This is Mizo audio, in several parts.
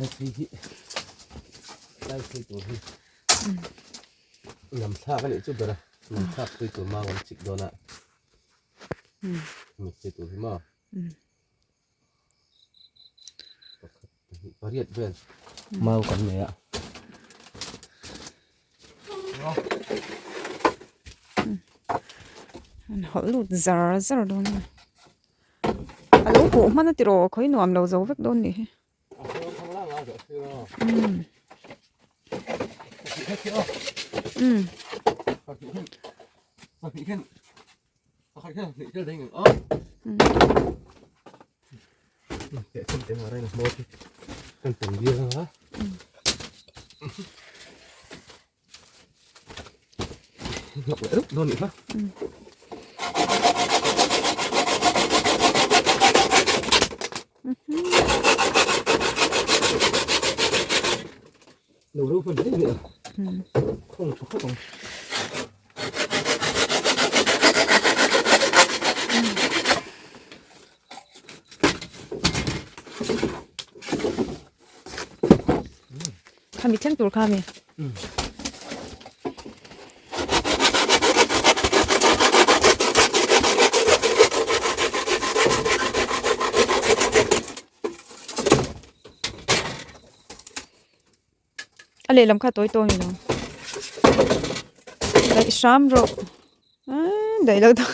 Lai phei hi lai phei tur hi lam thlak a nih chu ber a lam thlak phei tur mau an chik dawn a mi phei tur hi maw pakhat pahnih pariat vel mau kan nei a. An hawlh lut zar zar dawn a ni. A lo huh hman a tiraw khawi nuam lo zo vek dawn nih hi. Khami thleng tur kha mi. A lehlam kha tawi tawi lo. Daih hram rawh. Daih lo ta.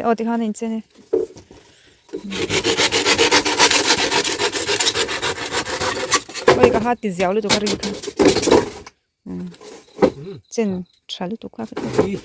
Aw tikhan a inchen e. Oi ka ha ti ziau lutuk a ri kha. Chen tha lutuk kha ka ti.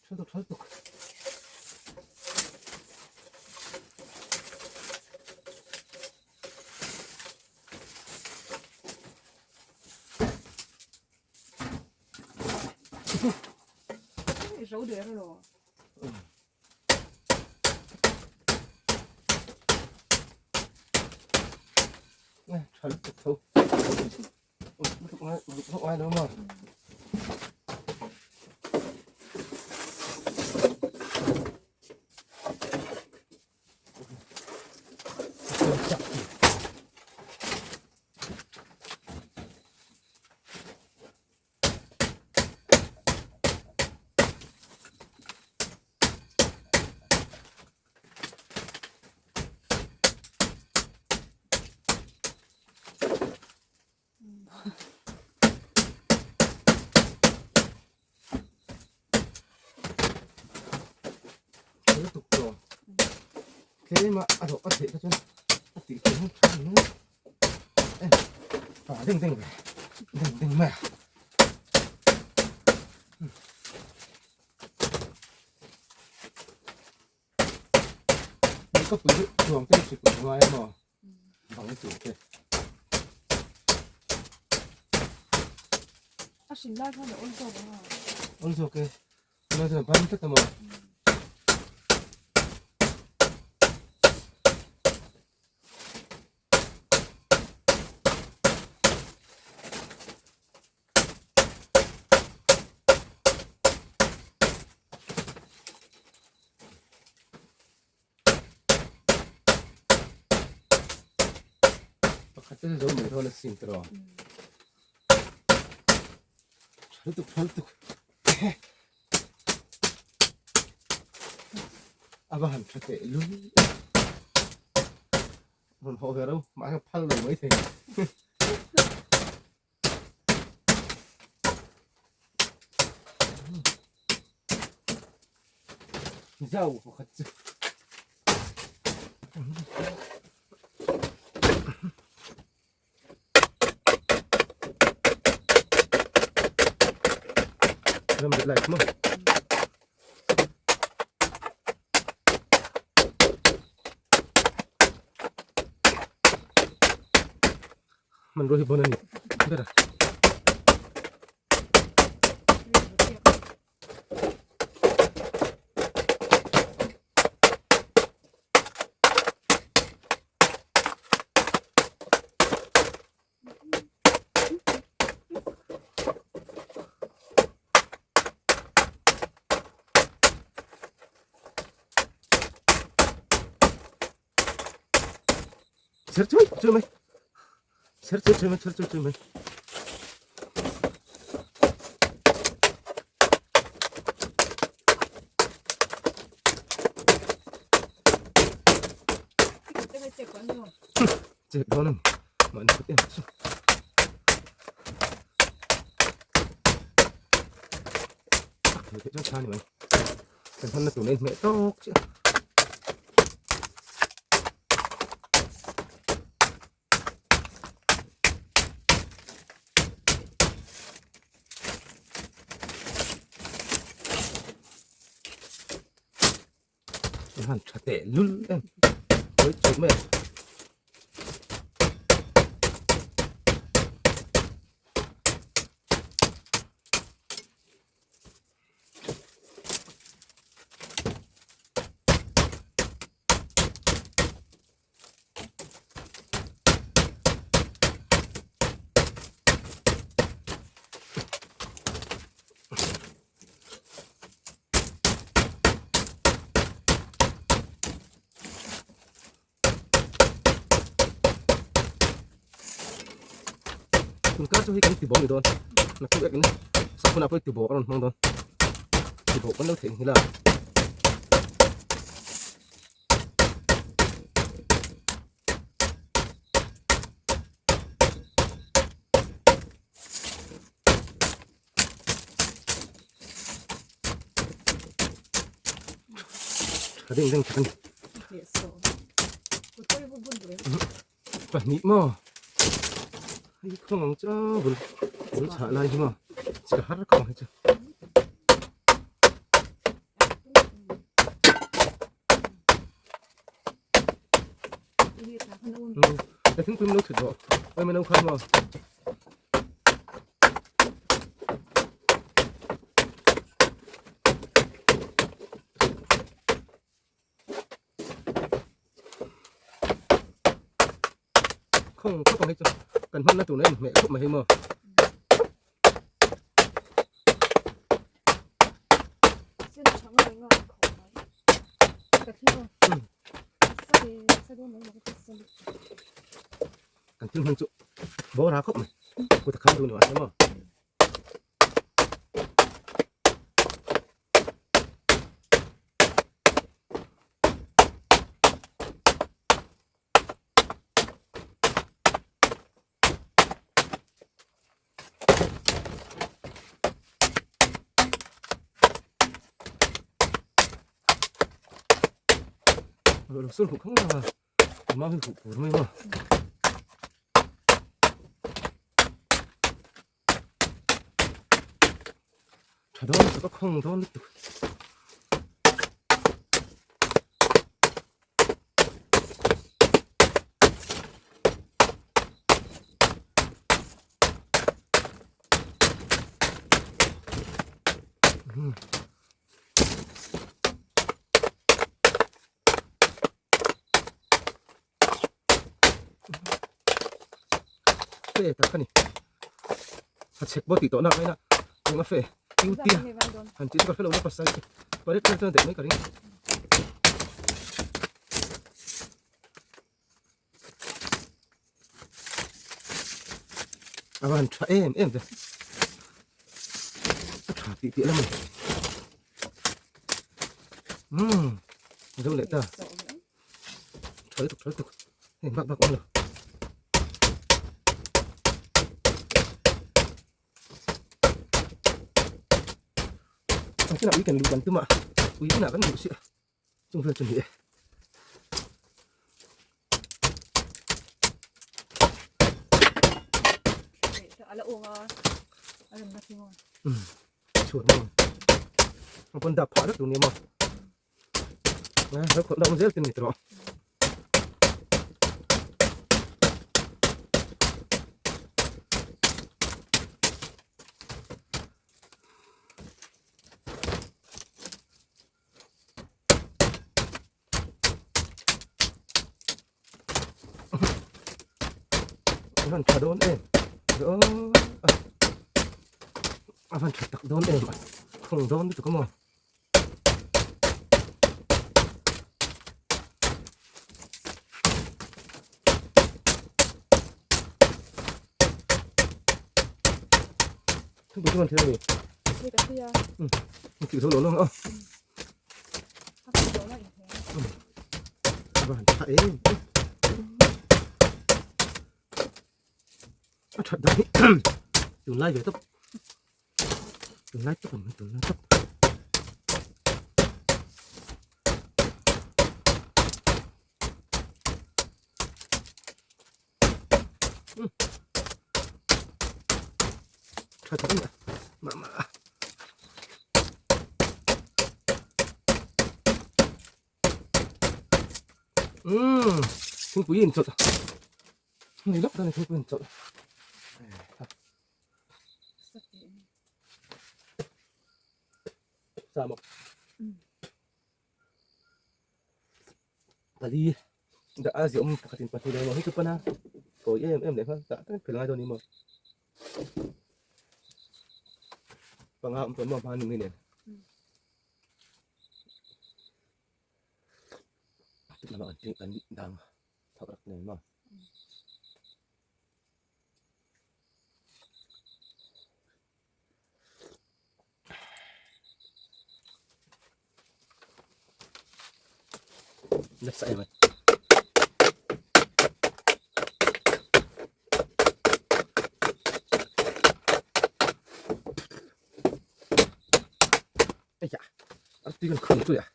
Tha tuk tha tuk. Zo der lo. Tha lutuk tho. Ngai lo maw? Lutuk tawh tlem a a rawh a theih kha chuan a tih theih hmang tha ang e ah ding ding ve ding ding mai a. Ka pui chuang te hrik lo ngai emaw bang tur te. A hrin lai khan a awl zawk ang a. Awl zawk e. Tunah chuan a ban tlat emaw. Pakhat te zo mai dawn a sin tiraw. Tha lutuk tha lutuk. A va han tha teh lul. Rawn haw ve ro mahse phal lo mai thei. Zau pakhat chu. Ram leh light maw. Hmanrua hi bawn a ni ber a. Chher chui chui mai chher chui chui mai chher chui chui mai chek dawn a ni mahni kut em chu thei theih chuan tha ni mai kan hmanna tur nei hmeh tawk chiah. Han tha teh lul em oi chuk mai Tun kar chu hei kan tibawk ni dawn naktuk ekin sakhunah pawh tibawk a rawn hmang dawn tibawk kan lo theih nghilh a. Tha ding ding tak a ni. Pahnih maw? Hei khawng ang chu bul bul chhah lai hi maw? Chika har khawng hi chu. Ka thingpui min lo thut rawh. Oi min lo kha maw. Khawng khawp ang hi chu kan hmanna tur na inhmeh khawp mai hi maw. Kan thil hman chu bawra khawp mai kut a kham dun a maw. Lo sul huk khang la ma hi huk pur mai ma tha dawn ka khong dawn lutuk Fe tak a ni a chhek pawh tih tawh nak mai na eng a fe tiu tia han tih chu ka hrelo na pasal pariat vel chuan a daih mai ka ring. A van tha em em ve a tha tih tih lam a ni umm zo leh ta tha lutuk tha lutuk hei bak bak awm lo ang chinah ui kan luh kan tum a ui inah kan luh si a chung vel chu ni e. Chhuat maw ang pawn dap phah vek tur nia maw a khawlh na awm zel te ni tawh A van tha dawn em a van tha tak dawn em a khawng dawn lutuk a maw Thingpui chu kan thil a ni. Tih zo lo lo ang a. A van tha em a that dan hi tunlai ve tawp tunlai tawp ang tunlai tawp Tha tak a ni a mah mah a. Umm thingpui in chawlh ni lawk dawn a thingpui in chawlh sa maw pali dah a ziah awm pakhatin pahnih leh maw hei chu pana kawi em em leh nghal tah tak phel ngai dawn ni maw panga awm tawh maw hma ni mai nen. Lamah an an dang thak rak nei maw. Nasa em ai. Ây da, tí còn khử tôi à.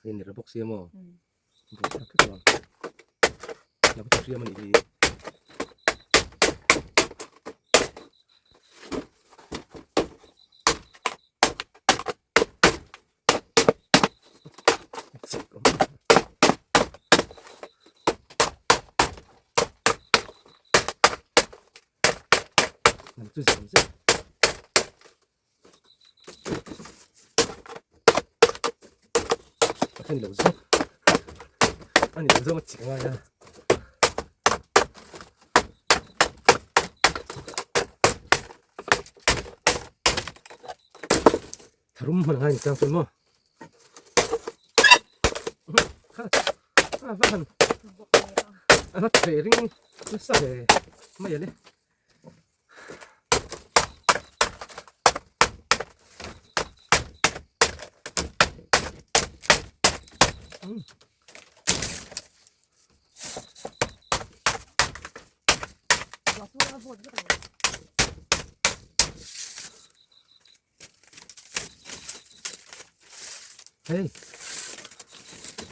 Hei ni bawk sia maw buai thlak vek lo ang la ka hriam a nih hi. A ni lo zawng a ni lo zawng a chik ngai a. Tharum hman ngai ni chang chuan maw. A va han a va thleh ring nasa ve mai ale. Hei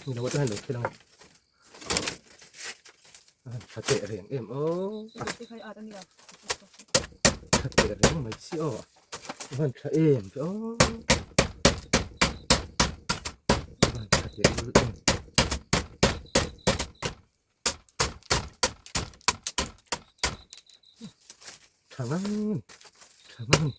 ni lo te han lo thil ang a teh reng em aw a teh reng mai si aw a van tha em ve aw a van tha teh lul em. Tha ngang tha ngang.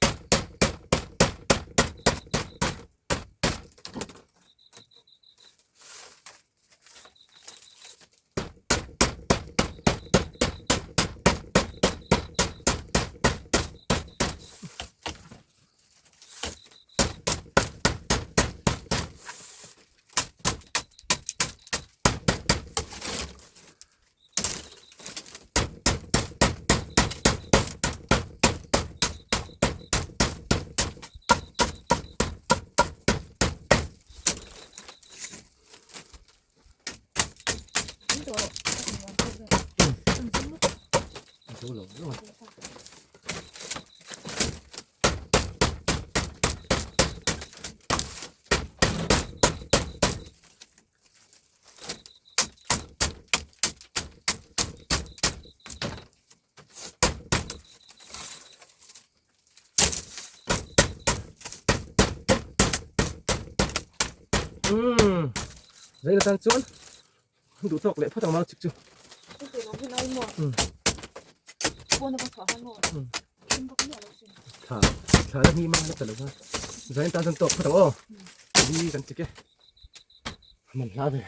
Zaina tan chuan duh tawk leh phawt ang mau chik chu. Thla thla la hni mang la ta lo va. Zaina tan chuan tawk phawt ang aw. Ni kan chik e. Man hla ve.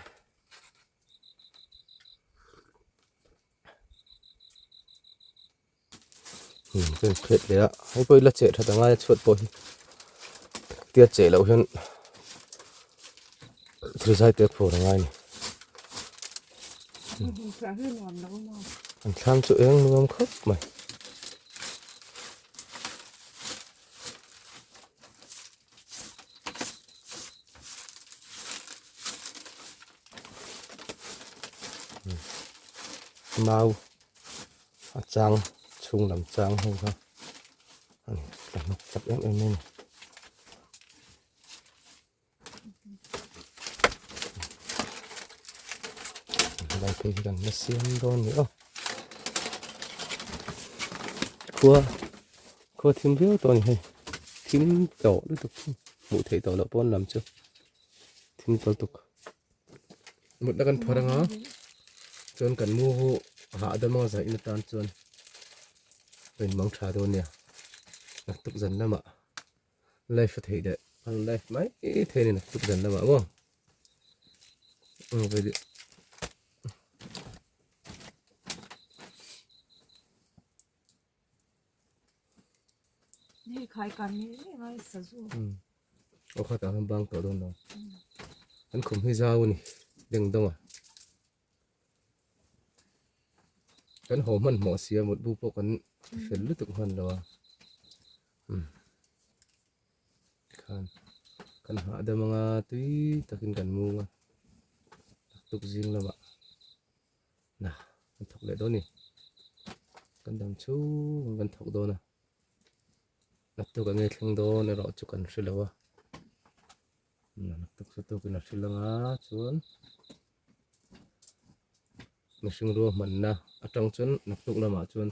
Chuan phet leh a hei pawh hi la cheh that a ngai a chhuat pawh hi tia cheh loh hian thil zai te phur a ngai a ni an thlam chu eng nuam khawp mai. Mau a chang chhung lam chang ho kha a ni ta hnawk chak em em mai a ni. Helai phei hi kan la siam dawn a ni aw khua khua thim viau tawh a ni hei thim tawh lutuk hmuh theih tawh loh pawn lam chu thim tawh lutuk. Mutna kan phawrh anga chuan kan mu hu hahdam anga zaih na tan chuan a inmang tha dawn nia naktuk zan lamah live a theih leh an live mai thei a ni naktuk zan lamah maw Hei khai kan ni ngei ngai sazu. Aw kha tah khan bang tawh dawn lo. An khum hi zau a ni deng dawng a. Kan haw hman hmawh sia mutbu pawh kan fel lutuk hman lo a. Khan kan hahdam anga tui takin kan mung a. Tuk zing lamah. Na kan thawk leh dawn a ni kan dam chhung kan thawk dawn a naktuk enge thleng dawn erawh chu kan hre lo a naktuk chu tukin a hrilh anga chuan mihring ruahmanna atang chuan naktuk lamah chuan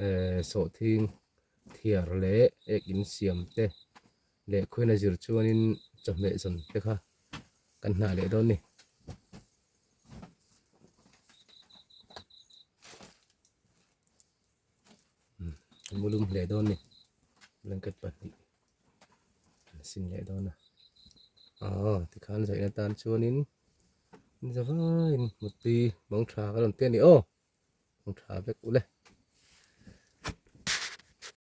ehh sawhthing thiar leh ek in siam te leh khuaina zir chuanin chawhmeh zawn te kha kan hnah leh dawn a ni. Mulum hle dawn ni blanket pahnih an sin leh dawn a. Aw tikhan zaihna tan chuanin zavaiin mutpui mangtha ka rawn ti a ni aw mangtha vek ule.